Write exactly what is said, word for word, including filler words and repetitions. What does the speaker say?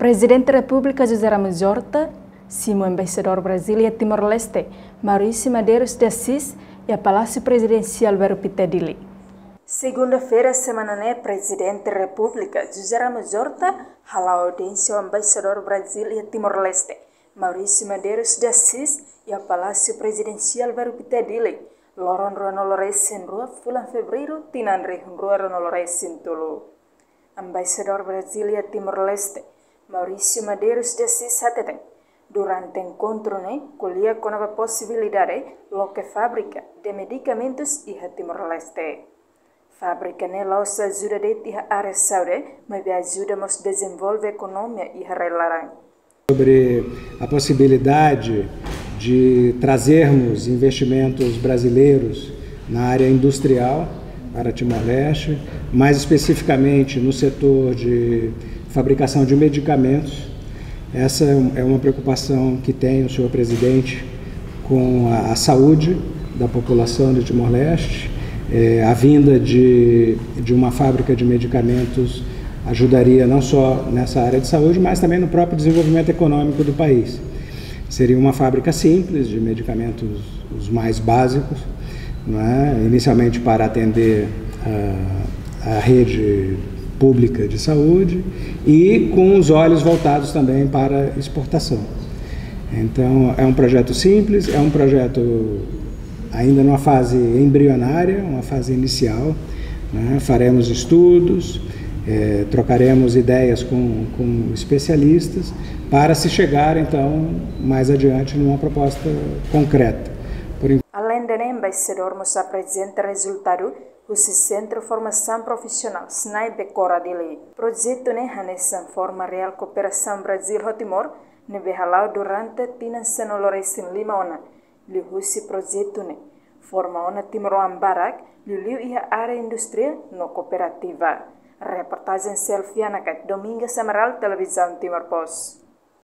Prezidente Repúblika José Ramos Horta simu Embaixadór Brazíl iha Timor-Leste, Maurício Medeiros de Assis, iha Palásiu Prezidensiál Bairru Pité, Dili. Segunda-feira semana ne'e, Prezidente Repúblika José Ramos Horta hala'o audiénsia ho Embaixadór Brazíl iha Timor-Leste, Maurício Medeiros de Assis, iha Palásiu Prezidensiál Bairru Pité, Dili, loron ruanulu-resin-rua fulan Fevereiru, tinan rihun rua ruanulu-resin-tolu. Embaixadór Brazíl iha Timor-Leste, Maurício Medeiros de Assis hateten, durante enkontru ne'e ko'alia kona-ba posibilidade loke fábrika de medikamentus iha Timor-Leste. Fábrika ne'e la'ós ajuda de'it iha área saúde, maibé ajuda mós dezenvolve ekonomia iha rai-laran. Sobre a possibilidade de trazermos investimentos brasileiros na área industrial para Timor-Leste, mais especificamente no setor de fabricação de medicamentos. Essa é um- é uma preocupação que tem o senhor presidente com a, a saúde da população de Timor-Leste. É, a vinda de, de uma fábrica de medicamentos ajudaria não só nessa área de saúde, mas também no próprio desenvolvimento econômico do país. Seria uma fábrica simples, de medicamentos os mais básicos, não é? Inicialmente para atender a, a rede pública de saúde e com os olhos voltados também para exportação. Então, é um projeto simples, é um projeto ainda numa fase embrionária, uma fase inicial, né? Faremos estudos, eh, trocaremos ideias com, com especialistas para se chegar, então, mais adiante numa proposta concreta. Por en- Alende ne'e, Embaixadór mós aprezenta rezultadu husi Sentru Formasaun Profisionál, SNAI, Becora, Dili. Projetu ne'e hanesan forma reál kooperasaun Brazíl ho Timor, ne'ebé hala'o durante tinan sanulu-resin-lima ona. Liuhusi projetu ne'e, forma ona timoroan barak, liuliu iha área indústria no kooperativa. Reportajen Selviana Kait, Domingas Amaral, Televizaun Timor Post.